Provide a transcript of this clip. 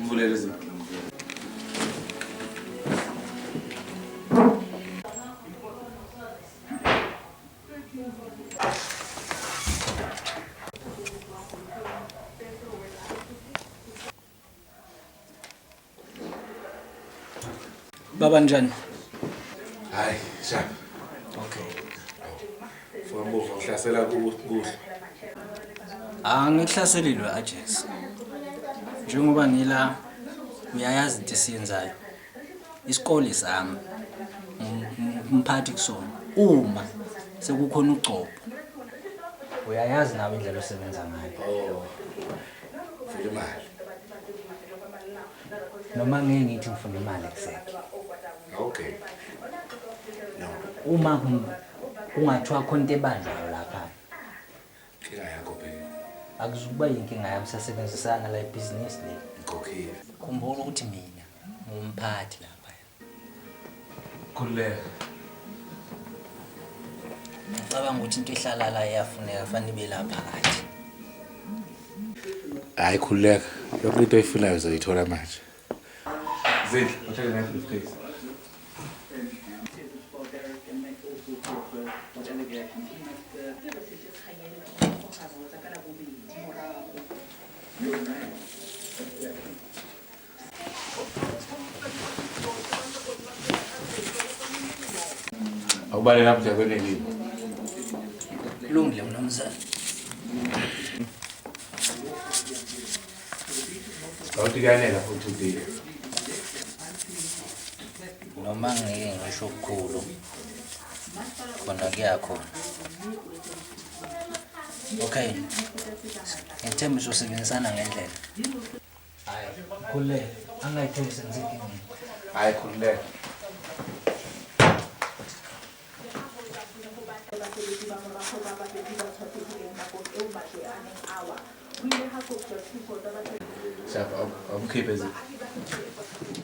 Mvulele izinto. Baba njani? Hayi, sharp. Okay. Fombuva uhlasela kuhle. Angikuhlaselilwe Ajax. Njengoba ngila uyayazi into esiyenzayo. Isikole sami umphathi kusona. Uma sekukhona ugcobo. Uyayazi nawe indlela osebenza ngayo. Oh. Ufuna imali. Noma ngeke ngithi ngifuna imali exactly. Okay. No. Uma kungathiwa khona into ebanjwayo lapha. Inkinga yakho phela. Akuzukuba yinkinga yami sasebenzisana la ibhizinisi le. Ngikhokhile. Khumbula ukuthi mina ngumphathi lapha. Khululeka. Ngicabanga ukuthi into ehlala la iyafuneka fanele ibe lapha phakathi. Hayi khululeka. Yonke into oyifunayo uzoyithola manje. Zindla, uthathe nayo briefcase. Awubale lapho nje kwenelile. Kulungile mnumzane. Awuthi kuyanela futhi utiye. Noma ngeke ngisho okukhulu khona kuyakhona. Okay. Ngithemba usebenzisana ngendlela. Hayi, khululeka. Angayitholi sengisenkingeni. Hayi khululeka. Shapha, awumkhiphe ziphi.